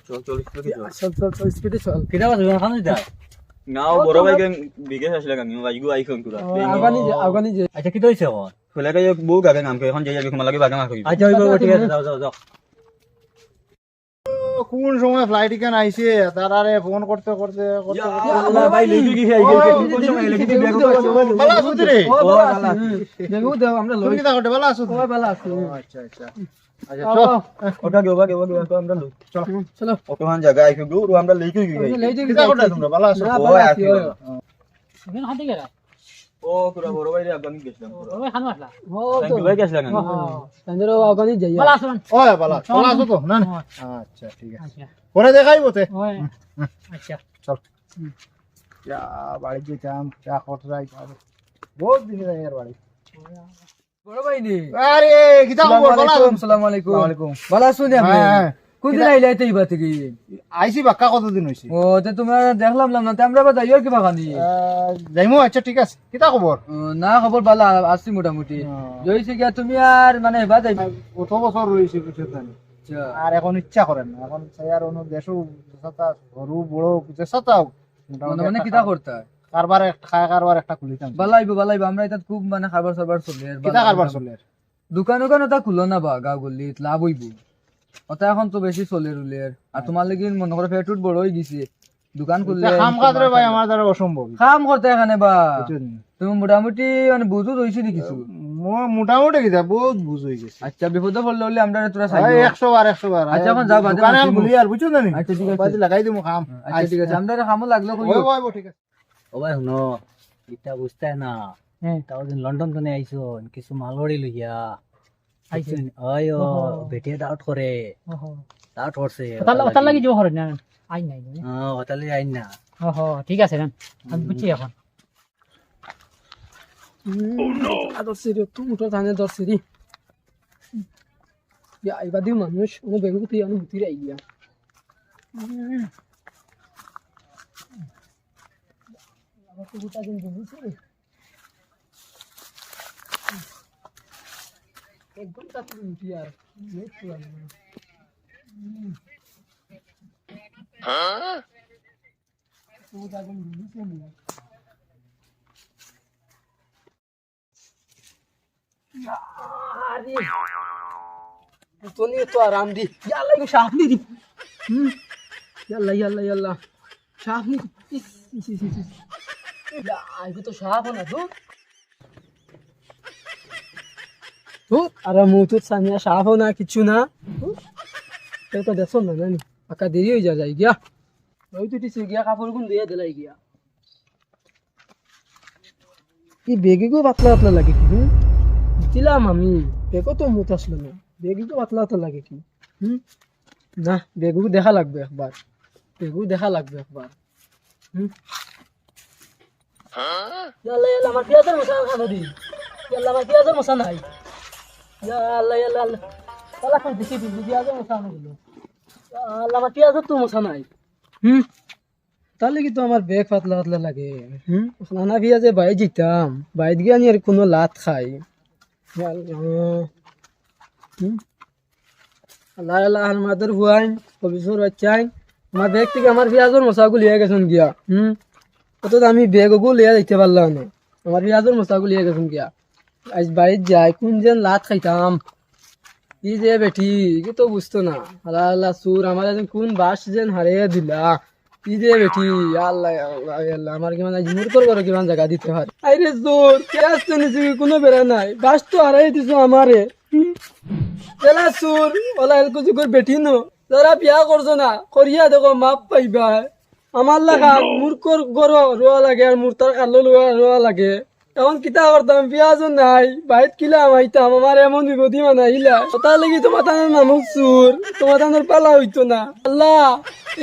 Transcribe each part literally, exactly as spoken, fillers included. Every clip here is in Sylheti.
চল, চল, স্পিডে চল। চল, চল, চল, স্পিডে চল। কিতা বাজে, খানো দিতা? না, ও বড় ভাই গান বিদেশ আসলে গান, ভাই গো আইকন করা। আগানি যে, আগানি যে। আচ্ছা, কিতা অইছে এখন? ফেলে গিয়ে বউ গাগে নাম কই, এখন যাই আমি তোমার লাগে বাগে মার কই। আচ্ছা, ওই বাবু, ঠিক আছে, যাও, যাও, যাও। কোন সময় ফ্লাইট ইখান আইছে, তারারে ফোন করতে করতে করতে ইয়া করতে আল্লাহ, ভাই, লেগে গেছে, এই যে কোন সময় লেগে গেছে, ব্যাগ করতে ভালো আছো রে? ও, ভালো আছি। দেখো, দাও, আমরা তুমি লই। কিতা করতে ভালো আছো? ও, ভালো আছি। ও, আচ্ছা, আচ্ছা। আচ্ছা, আও, চল। আও। ওটা গেও, ওটা গেও, ওটা গেও, তো আমরা লই। চলো। চলো। অতখান জায়গা আইছো, গো, আমরা লই কই গই? আমরা লই কই কিতা গই? করতে তোমরা? ভালো আছো? না, ও, ভালো আছি, আছি, ও। ভালো। তুমি হাতে গেলা? ও, তোরা বড় ভাই রে, আফগানি গেছিলাম। বড় ভাই খানো আসলা? ও, তাই তো। দুবাই গেছিলাম কেন? ও, তাই ধরো আফগানি যাই। ভালো আছো? ও, ভালো। ভালো আছো তো? না, না। আচ্ছা, ঠিক আছে। আচ্ছা। পরে দেখাইবো তে। ওই। হুম, হুম। আচ্ছা। চল। হুম। ইয়া, বাড়ি যেতাম, চা করতে যাই, বহুত দিন যাই আর বাড়ি। বড় ভাই নি? আরে, কিতা খবর? ভালো আছো? আসসালামু আলাইকুম। ওয়ালাইকুম। ভালো আছো নি আপনি? হ্যাঁ, হ্যাঁ। কোন দিন আইলা এতে ইবা থেকে? আইছি বাক্কা কতদিন হইছে। ও, তে তোমরা দেখলাম না, তে আমরা বা যাইও কি বাগানি? আহ, যাইমু, আচ্ছা, ঠিক আছে। কিতা খবর? ও, না, খবর ভালা, আছি মোটামুটি। ও। জয়সে গিয়া তুমি আর মানে এবার যাইবে? অত বছর রইছে, বুঝছো তো নি? আচ্ছা। আর এখন ইচ্ছা করে না, এখন চাই আর অন্য দেশও যেসাতা, সরু বড় যেসাতা হোক, মোটামুটি মনে মনে একটা কিতা কার-, করতা? কারবার একটা, খায় কারবার একটা খুলিতাম। বালাইবো, বালাইবো, আমরা এটা খুব মানে কারবার সারবার চলে আর কিতা বালা কারবার একদম। চলে আর? দোকান উকান ওটা খুলো না বা, গাঁও গল্লিত লাভ হইব। ওটা এখন তো বেশি চলের উলের। আর তোমার লাগি মনে করো পেট উট বড় হয়ে গেছে। দোকান খুললে এটা কাম কাজ রে ভাই, আমার দ্বারা অসম্ভব। কাম করতে এখানে বা। বুঝছো নি? তুমি মোটামুটি মানে বুঝো রইছো নি কিছু? মো-, মোটামুটি কিতা, বহুত বুঝ হয়ে গেছে। আচ্ছা, বিপদে পড়লে হলে আমরা তোরা ভাই, সাহায্য। একশো বার, একশো বার। আচ্ছা, এখন যাও, বাদে দোকানে আমি মাতিমু। খুলি আর, বুঝছো না নি? আচ্ছা, ঠিক আছে। বাদে লাগাই দিমু কাম। আচ্ছা, আচ্ছা। ঠিক আছে। আমরা কামও লাগলে কইও। ওই, ওই, ওই, ঠিক আছে। ও ভাই, হুনো, ইটা বুঝতে না। হ্যাঁ। তাও দিন লন্ডন তনে আইসন, কিছু মালগাড়ি লইয়া। আইসন। বুঝছেন? ওই ও, ওহো। বেটিয়ে ডাউট করে। ওহো। ডাউট করছে। ওটার লাগি। ওটার লাগি জো করে না। আই নাই, নাই। হ্যাঁ, ওটার লাগি আই না। ওহো, ঠিক আছে না। আমি হুম। বুঝছি এখন। হুম, আদর সিরি, তুই উঠো, জানে দর সিরি। ইয়া, এবার দিও মানুষ, কোনো বেগুন তুই আমি হুতি রাই গিয়া। হুম। আবার তো গোটা দিন ঘুমিয়েছি। এক ঘন্টা তো ঘুমিয়েছি আর, নেট তো আর নেই। হুম। গোটা দিন ঘুমিয়েছি আমি। আরে, বুতনি তো আরাম দি। ইয়াল্লা, ইগু সাপ নি দি। হুম। ইয়াল্লা, ইয়াল্লা, ইয়াল্লা। সাপ নি। ইস, ইস, ইস, ইস, ইস। ইয়া, ইগু তো সাপ না তো। তো, আর মুতু সানিয়া সাপ না, কিচ্ছু না। তো, কেউ তো দেখছো না, জানি। পাকা দেরি হয়ে যায়, যাই গিয়া। ওই তো টিসে গিয়া কাপড় গুন দিয়ে দিলাই গিয়া। এই বেগিগু পাতলা পাতলা লাগে কি, হুম? দিলাম আমি, বেগও তো মুত আসলো না। বেগিগু পাতলা পাতলা লাগে কি, হুম? না, বেগু দেখা লাগবে একবার। বেগু দেখা লাগবে একবার। হুম? ইয়াল্লা, ইয়াল্লা, আমার পিয়াজর মশা খানো দি। ইয়াল্লা, আমার পিয়াজর মশা নাই। ইয়াল্লা, ইয়াল্লা, ইয়াল্লা। তালা খান দেখি দিবি, পিয়াজর মশা আনো দিল। ইয়াল্লা, আমার পিয়াজর তো মশা নাই। হুম? তাহলে কি তো আমার বেগ পাতলা পাতলা লাগে। হুম? নানা বিয়া যে বাইত যিতাম, বাইত গিয়া নি আর কোনো লাত খাই। হুম? আল্লাহ, আল্লাহ, আর মাদর হুয়াইন, অফিসর বাচ্চাইন, আমার বেগ থেকে আমার পিয়াজর মশাগু লিয়া গেছইন গিয়া। হুম? অত আমি বেগগু লিয়া যাইতে পারলাম না। আমার পিয়াজর মশাগু লিয়া গেছইন গিয়া। আইজ বাইত যাই, কোন যেন লাত খাইতাম। ই যে বেটি, ই তো বুঝতো না। আল্লাহ, আল্লাহ, চুর, আমার এজন কোন বাস যেন হারিয়ে দিলা। ই যে বেটি, আল্লাহ, আল্লাহ, আল্লাহ, আমার কিমান আইজ মুরতর ঘরো কিমান জাগা দিতে পারে। আরে চুর, কে আসছে নিচে, কোনো বেড়া নাই। বাস তো হারাই দিছো আমারে। হুম? এলা চুর, ওলা এলকু যুগর বেটি ন। যারা বিয়া করছো না, করিয়া দেখো, মাফ পাইবা। আমার লাগা মুরতর ঘরো রোয়া লাগে আর মুরতার কালো রোয়া, রোয়া লাগে। এখন কিতা করতাম, পিয়াজও নাই, বাইত কিলা হামাইতাম, আমার এমন বিপদি বানাইলা। কথা লাগি তোমার তানোর নামও চুর, তোমার তানোর পালা হইতো না। আল্লাহ,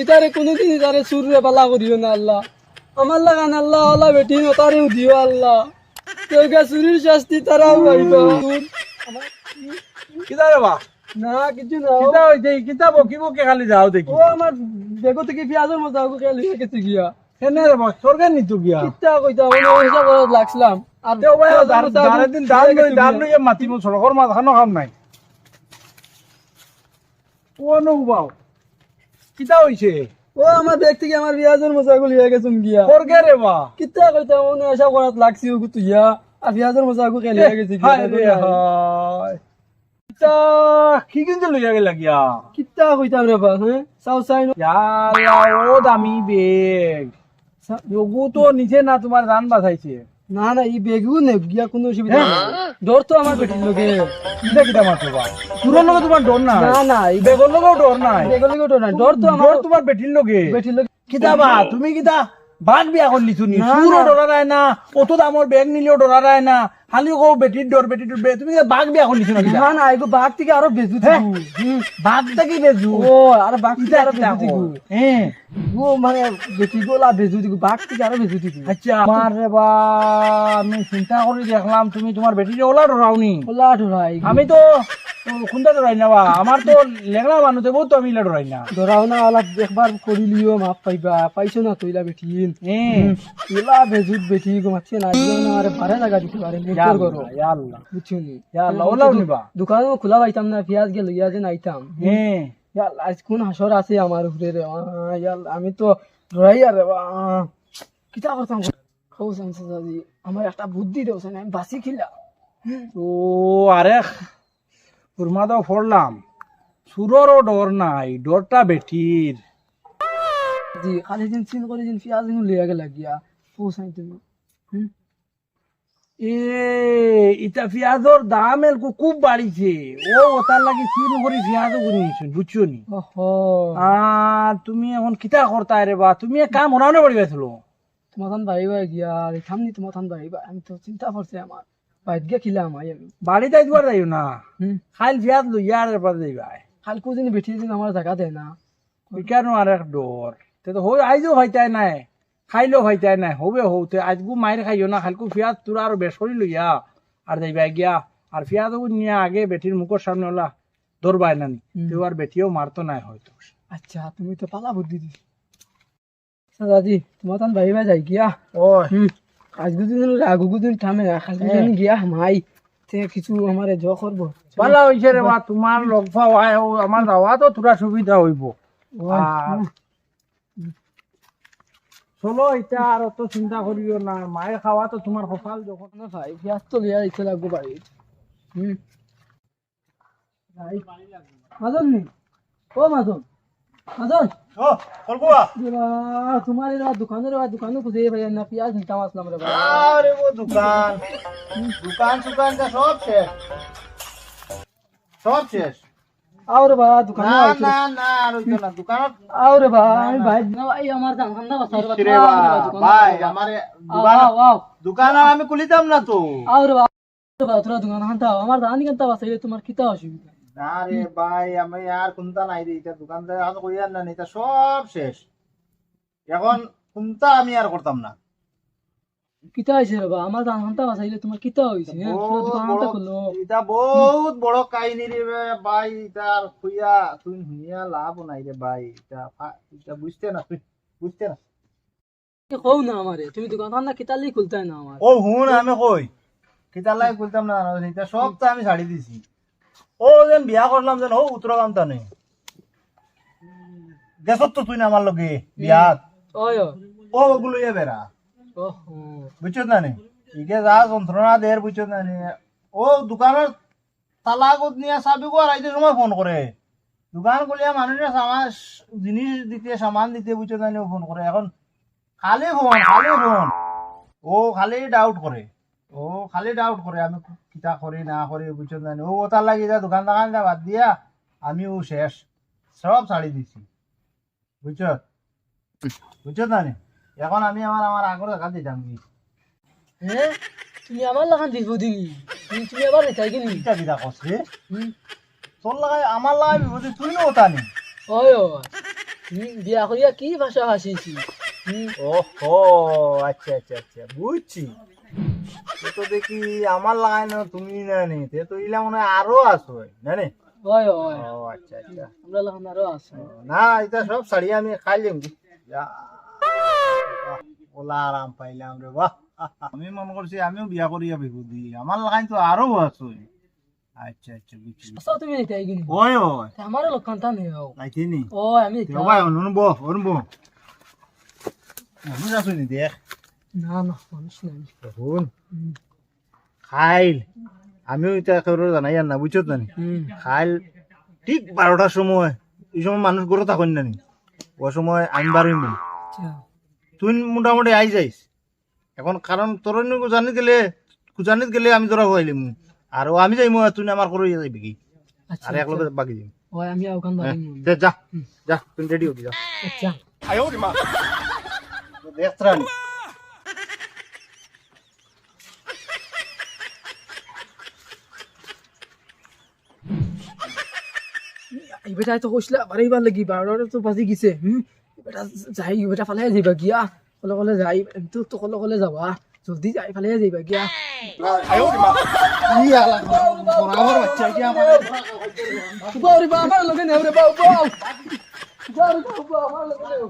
ইতারে কোনোদিন ইতারে চুররে পালা করিও না আল্লাহ। আমার লাগান আল্লাহ, আল্লাহ বেটি নতারেও দিও আল্লাহ। কেউ কে চুরির শাস্তি তারাও পাইবা। কিতা রে বা? না, কিছু না। কিতা হইছে? কিতা বকি বকি খালি যাও দেখি। ও আমার বেগো থেকে পিয়াজর মশাগু খেয়াল হয়ে গেছে গিয়া। কেনে রে বা? সরকার নিত গিয়া। কিতা কইতা? মানে ওই হিসাব করে লাগছিলাম। আর তে ও ভাই, পিয়াজর মশাগু ধারে দিন ধান খেয়ে লই, গেছে ধান গিয়া। লইয়া মাতিমু, সড়কর মাঝখানো কাম নাই। ও নু বাও। কিতা অইছে? ও, আমার ব্যাগ থাকি আমার পিয়াজর মোজাগু লইয়া গেছইন গিয়া। করগে রে বা? কিতা কইতাম, অনে আশা করাত লাগছি ওগু তুইয়া। আর পিয়াজর মোজাগু কে লইয়া গেছে গিয়া। হায় রে হায়। কিতা, কি কিনতে লইয়া গেলা গিয়া? কিতা কইতাম রে বা, হ্যাঁ? চাও চাই না। ইয়া আল্লাহ, ও দামি ব্যাগ। সা- ওগু তো নিছে না, তোমার জান বাঁচাইছে। না, না, ই ব্যাগও নে, গিয়া কোনো অসুবিধা নাই। ডর তো আমার বেটির লগে। কিতা কিতা মাতো বা? চুরর লগে তোমার ডর নাই? না, না, ই ব্যাগর লগেও ডর নাই? ব্যাগর লগেও ডর নাই। ডর তো আমার ডর তোমার বেটির লগে? বেটির লগে। কিতা বা, তুমি কিতা বাঘ বিয়া করলিছো নি? না, চুরও না। ডরারায় না, অত দামর ব্যাগ নিলেও ডরারায় না, খালি কও বেটির ডর, বেটির ডর, বে-, তুমি কিতা বাঘ বিয়া করলিছো না কিতা? না, না, এগু বাঘ থাকি আরো বেজুত হ্যাঁ? গু। হুম। বাঘ থাকি বেজুত? ও, আর বাঘ থাকি ইটা আরো কিতা বেজুত গু। কও? হ্যাঁ। ও মানে, বেটি গলা বেজুত গু, বাঘ থাকি আরো বেজুত গু। আচ্ছা, আমার রে বা, আমি চিন্তা করি দেখলাম, তুমি তোমার বেটিরে ওলা ডরাও নি। ওলা ডরাই। আমি তো কুনটা ডরাই না বা, আমার তো লেংড়া মানুষ, বহুত তো আমি ইলা ডরাই না। ডরাও না, ওলা একবার করি লিও, মাফ পাইবা, পাইছো না তো ইলা বেটি। হ্যাঁ। হুম, ইলা বেজুত বেটি গো, মাতছে না, আজকে না, আরে বারে লাগা দিতে পারে, ইয়া মুখের আল্লাহ, গরম। ইয়া আল্লাহ। বুঝছো নি? ইয়া আল্লাহ, তুমি ওলাও তো নিবা। দোকানও খোলা পাইতাম না, পিয়াজ গেল, ইয়া যে নাইতাম। হ্যাঁ। ইয়া আল্লাহ, আজ কোন হাসর আছে আমার উপরে রে? আহ, ইয়া আল্লাহ, আমি তো ডরাই আর রে, আহ, কিতা করতাম? ও চাচা চাচি, আমার একটা বুদ্ধি দেও চাচা, আমি বাঁচি কিলা? ও আরে, হুরমা দাও পড়লাম, চুররও ডর নাই, ডরটা বেটির। জি, খালি দিন চিন করে দিন পিয়াজ গুন লইয়া গেলা গিয়া, ও চাই তুমি। হুম? এ, ইটা পিয়াজর দাম এলকু খুব বাড়িছে, ও ওটার লাগি চিন করি পিয়াজ গুন নিছুন, বুঝছো নি? ওহো। আর তুমি এখন কিতা করতায় রে বা, তুমি এক কাম ওরানো বাড়ি গেছিল। তোমার তান ভাই ভাই গিয়া, আর খামনি তোমার তান ভাই ভাই, আমি তো চিন্তা করছি আমার। বাইত গিয়া খিলাম আই আমি। বাড়িত আইজ বার যাইও না। হুম। খাইল পিয়াজ লইয়া আর এবার যাইবায়। খাইল কুদিন বেটি দিন আমার জাগা দেয় না। ইকানো আর এক ডর। তে তো হই আইজও খাইতায় নাই, খাইলেও খাইতায় নাই, হবে হও। তে আইজগু মাইর খাইও না, খাইলকু পিয়াজ তুরা আরো বেশ করি লইয়া আর যাইবায় গিয়া। আর পিয়াজ ওগু নিয়া আগে বেটির মুখর সামনে ওলা ধরবায় না নি। হুম। তেও আর বেটিও মারতো নাই হয়তো। আচ্ছা, তুমি তো পালা বুদ্ধি দিছো। আচ্ছা দাদি, তোমার তান ভাই ভাই যাই গিয়া। ওই। হুম। আইজগু দিন রাগ ওগু দিন থামে না, খালি হ্যাঁ। দিন গিয়া হামাই। তে কিছু আমারে জো করবো। ভালা হইছে রে বা, তোমার লগ পাওয়ায়, ও আমার যাওয়া তো থুড়া সুবিধা হইবো। ওই। আর হুম। চলো, ইটা আর অত চিন্তা করিও না, মাইর খাওয়া তো তোমার কপাল যখন। না ভাই, পিয়াজ তো লইয়া যাইতে লাগবো বাড়ি। হুম। ভাই। মাজন নি? ও মাজন। মাজন। ও, করবো? এ বা, তোমার এরা দোকানে রে বা, দোকানে খুঁজে পাই না, পিয়াজ নিতাম আসলাম রে বা। আরে ও দোকান, দোকান সুকান যা সব শেষ, সব শেষ। আও রে বা, দোকানে না, আইছো। না, না, আর হইতো না, দোকান। আও রে বা, না, আমি না। ভাই, না ভাই, আমার দাম ঠান্ডা বাসা রে বা, ইস রে তোমার বা, আও রে বা, দোকানে ভাই, আও। আমারে আও, দোকান, আও, আও। দোকান আর আমি খুলিতাম না তো। আও রে বা। বা, তোরা দোকান খান থাও, আমার জানি কেন তা বাঁচাইলে তোমার কিতা অসুবিধা? না রে ভাই, আমি আর কুন্তা নাই রে, ইটা দোকানদার আর কইয়ার না, ইটা সব শেষ। এখন কুন্তা আমি আর করতাম না। কিতা হইছে রে বা? আমার দোকান খান তা বাঁচাইলে তোমার কিতা হইছে? হ্যাঁ, তোরা বহুত দোকান খান তা বড়, খুললো। ইটা বহুত বড় কাহিনী রে ভাই, ইটা আর কইয়া তুই হুনিয়া লাভ নাই রে ভাই, ইটা ফা-, ইটা বুঝতে না তুই, বুঝতে না। এ কও না আমারে, তুমি দোকান খান না কিতার লাগি খুলতায় না আমার? ও হুন, আমি কই, কিতার লাগি খুলতাম না, ইটা সব তো আমি ছাড়ি দিছি। ও যেন বিয়া করলাম যেন, ও উত্তরাকান্ত নে। গেছত তো তুই না আমার লগে বিয়াত। ওই, ওই। ও ওগুলো ইয়ে বেড়া। ওহো। বুঝছত না নি? ইগে যা যন্ত্রণা দের, বুঝছত না নি? ও দোকানর তালা গত নিয়া চাবি গো আর আইতে সময় ফোন করে। দোকান খুলিয়া মানুষের সামান, জিনিস দিতে, সামান দিতে, বুঝছো জানি ও ফোন করে। এখন খালি ফোন, খালি ফোন। ও খালি ডাউট করে। ও খালি ডাউট করে, আমি কিতা করি না করি, বুঝছো জানি। ও ওটার লাগি যা দোকান দোকান যা বাদ দিয়া, আমি ও শেষ। সব ছাড়ি দিছি। বুঝছো? বুঝছো না নি? এখন আমি আমার, আমার আগর জাগা দিতাম কি? হে? তুমি আমার লাখান বিপদি নি? তুমি, তুমি আবার রেচাই গেলি? কিতা কিতা কস রে? হুম। তোর লাগাই, আমার লাগাই বিপদি তুই না ওটা নি? ওই, ওই। তুমি বিয়া করিয়া কি ভাষা ভাষিছি? হুম। ওহো, আচ্ছা, আচ্ছা, আচ্ছা, বুঝছি। এ তো দেখি আমার লাগাই না, তুমি না নি। তে তো ইলা মনে হয় আরো আছো, না নি? ওই, ওই। ও, আচ্ছা, আচ্ছা। আমরা লাখান আরো আছে। ও, না, এটা সব ছাড়িয়া আমি খাইলাম। ইয়া, ওলা আরাম পাইলাম রে, বাহ। আমি মনে করছি আমিও বিয়া করিয়া বিপদি। আমার লাখান তো আরো আছে। আচ্ছা, আচ্ছা, বুঝছি। আচ্ছা, তুমি এটা এগিয়ে নিও। ওই, ওই। তা আমারও লক্ষণ তা নেই, ও। লাইতে নি? ও, আমি তে এটা ভাই, অন্য, অন্য বহ, অন্য বহ। মানুষ আছো নি দেখ? না, না, মানুষ নাই। দেখুন। হুম। খাইল, আমিও এটা একেবারে জানাই আর না, বুঝছো তো নি? হুম। খাইল ঠিক বারোটার সময়, এই সময় মানুষ ঘরে থাকইন না নি? ও সময় আমি বারইমু। আচ্ছা। তুই মোটামুটি আই যাইস। এখন কারণ তোর অন্য কুজানিত গেলে, কুজানিত গেলে আমি ধরা হইলিম। আর ও আমি যাইমু, আর তুই আমার করে যাইবি কি? আচ্ছা, আর এক আচ্ছা। লগে বাকি যাইমু। ওই আমি ওখান হ্যাঁ, বাকি নিমু। তে যা, হুম। যা, তুই রেডি হবি, যা। আচ্ছা। তো দেখ রানী। এই বেটা তো কইছিলা, আবার এইবার লাগি, বারোটা তো বাজি গেছে, হুম? এই বেটা যাই, এই বেটা ফালাই যাইবা গিয়া, কলে কলে যাই, এমনি তো কলে কলে যাওয়া, জলদি যাই, ফালাই যাইবা গিয়া। ই আলা, বরাবর বাচ্চা কি আমার? বাবা রে বাবা, আমার লগে নেও রে বাবা, বাবা। বাবা রে বাবা, আমার লগে নেও।